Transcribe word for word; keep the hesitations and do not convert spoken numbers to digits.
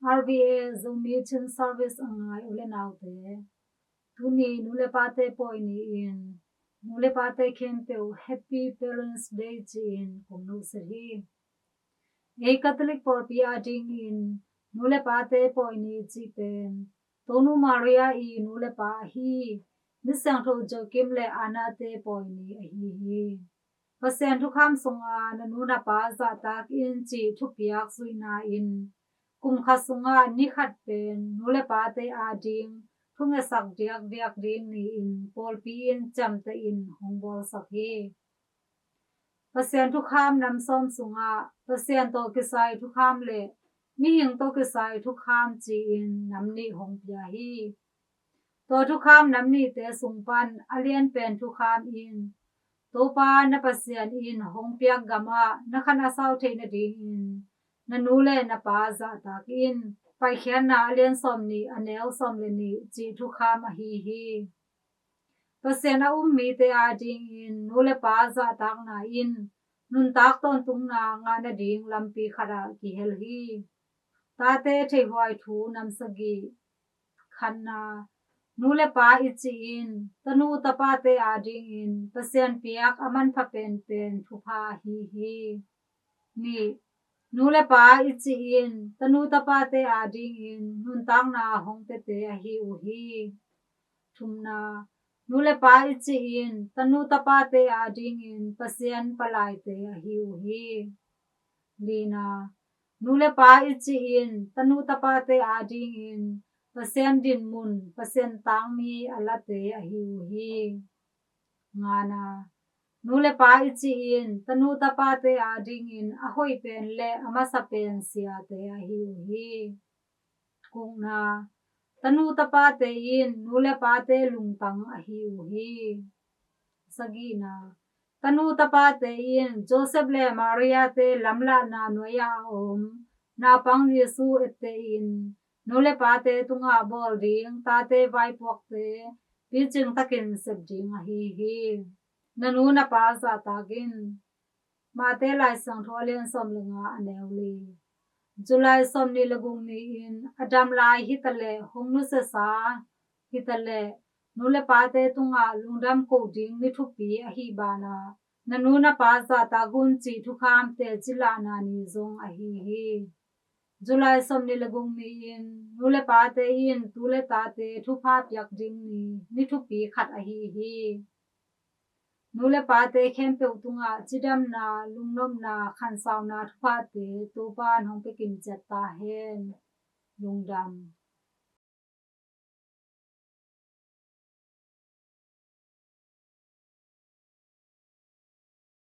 R V A Zomi Chin Service a ngai u le naute, tuni nu le pate pawi ni-in nu le pate khempeuh Happy Parents' Day ci-in kong nuhsit hi. Ei Catholic pawlpi adingin nu le pate pawi ni cih pen Tonu Maria i nu le pa ahi Misiangtho Joachim le Anna-te pawi ni ahi hi. Pasian thukham sunga na nu na pa zahtak in cih thupiak zuihna in kum khat sungah ni khat pen nu le pate ading thungetsak diakdiak ding ni-in pawlpi in ciamtehin hong bawlsak hi. Pasian thukham nam sawm sungah Pasian tawh kisai thukham le mihing tawh kisai thukham ci-in nam nih hong pia hi. Tua thukham nam nihte sung pan a lianpen thukham in Topa na Pasian in hong piak gamah na khan a sau theih nadingin na nu le na pa zahtak in. Paikhiatna a lian sawm nih a neu sawm le nih cih thukham ahi hi. Pasian a um mite adingin nu le pa zahtakna in nuntak tawntungna ngah nading lampi khatah kihel hi. Tate theihhuai thu nam sagih. Khatna, nu le pa i cih in tanu tapate adingin Pasian piak a manpha penpen thupha ahi hi. Nih, nu le pa i cih in tanu tapate adingin nuntakna hong piate ahi uh hi. Thumna, nu le pa i cih in tanu tapate adingin Pasian palaite ahi uh hi. Lina, nu le pa i cih in tanu tapate adingin Pasian dinmun, Pasian tangmi a late ahi uh hi. Ngana, nu le pa i cih in tanu tapate adingin a hoih pen le a masa pen siate ahi uh hi. Gukna, tanu tapate in nu le pate lungtang ahi uh hi. Sagihna, tanu tapate in Joseph le Maria-te lamlahna nuai-ah a om naupang Jesu ettehin nu le pate tungah bawl ding tate vaipuakte picing takin sep ding ahi hi. Na nu na pa zahtak in. Mate Lai Siangtho a lian sawm le nga a neu li. July sawm nih le guk ni-in a dam lai hitaleh hong nusiasa hitaleh nu le pate tungah lungdam koh ding ni thupi ahi banah na nu na pa zahtak un cih thukham teci lahna ni zong ahi hi. July sawm nih le guk ni-in nu le pate in tu le tate thupha piak ding ni, ni thupi khat ahi hi. Nu le pate khempeuh tungah cidamna, lungnopna, khansauna thuphate Topa'n hong pia kim ciat ta hen. Lungdam.